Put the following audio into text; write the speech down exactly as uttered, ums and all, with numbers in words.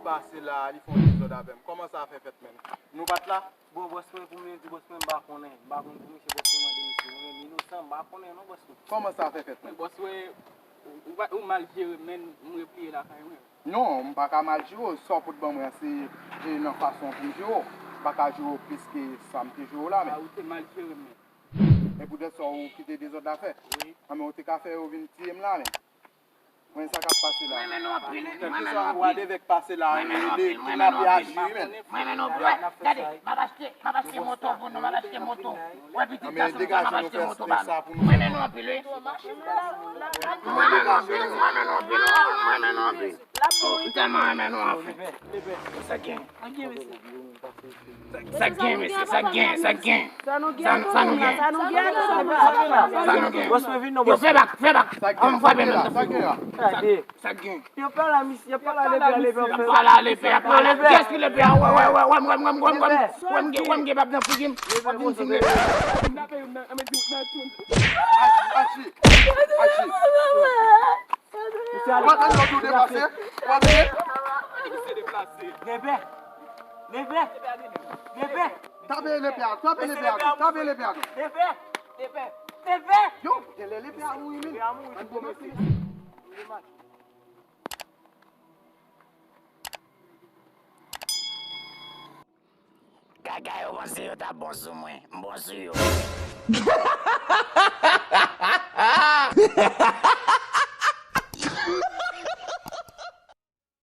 Pase la, li fè yon dezòd avè m. Kòman sa fè fèt, menm? Nou pa t la? Bon, bòs mwen, pou mwen di bòs mwen, m pa konnen. M pa konn pou misye, bòs mwen mande misye. Mwen menm inosan, m pa konnen non, bòs mwen. Kòman sa fè fèt, menm? Bòs mwen, ou, ou, ou mal jere m, menm, m repliye lakay mwen. Non, m pa ka mal jere w. Sa w pot ban mwen an, se, e, nan fason pou m jere w. M pa ka jere w plis ke sa m te jere w la, menm. A, ou te mal jere m, menm. E poutèt sa, ou kite dezòd la fè? Wi. Anben, ou te ka fè yo vin tiye m la, menm. Mwen, sa k ap pase la? Mwen renmen nou anpil, wi. Mwen renmen nou anpil. Wadevèk pase la, mwen renmen nou anpil, mwen renmen nou anpil. Mwen renmen nou anpil. Gade, m ap achte, m ap achte moto pou nou, m ap achte moto. Wè, pitit gason m, m ap achte moto ba nou. Mwen renmen nou anpil, wi. Mwen renmen nou anpil, mwen renmen nou anpil, mwen renmen nou anpil. M tèlman renmen nou, anfen. Sa gen? Sa gen, mesye, sa gen, sa gen. Sa nou gen? Sa nou gen? Sa nou gen? Sa nou gen? Bòs mwen vin non, bòs mwen. Yo, fè bak, fè bak. An m frape menm. Sa gen? Sa gen? Yo pa la, misye, yo pa la, leve, leve, leve. Pa la, leve, pa la. Kiyès ki leve a? Wè, wè, wè, wè, m gen, wè, m gen bab nan figi m. W ap vin di m leve. Achi, achi, achi. Ou pa tande yo di w deplase? Ou pa tande? Leve! Leve! Leve! Tape lepè a, tape lepè a tou, tape lepè a tou. Leve! Leve! Leve! Yo, genlè lepè a mouri, men. Lepè a mouri. Ann kòmanse. Gaga yo panse yo ta bon sou mwen, m bon sou yo.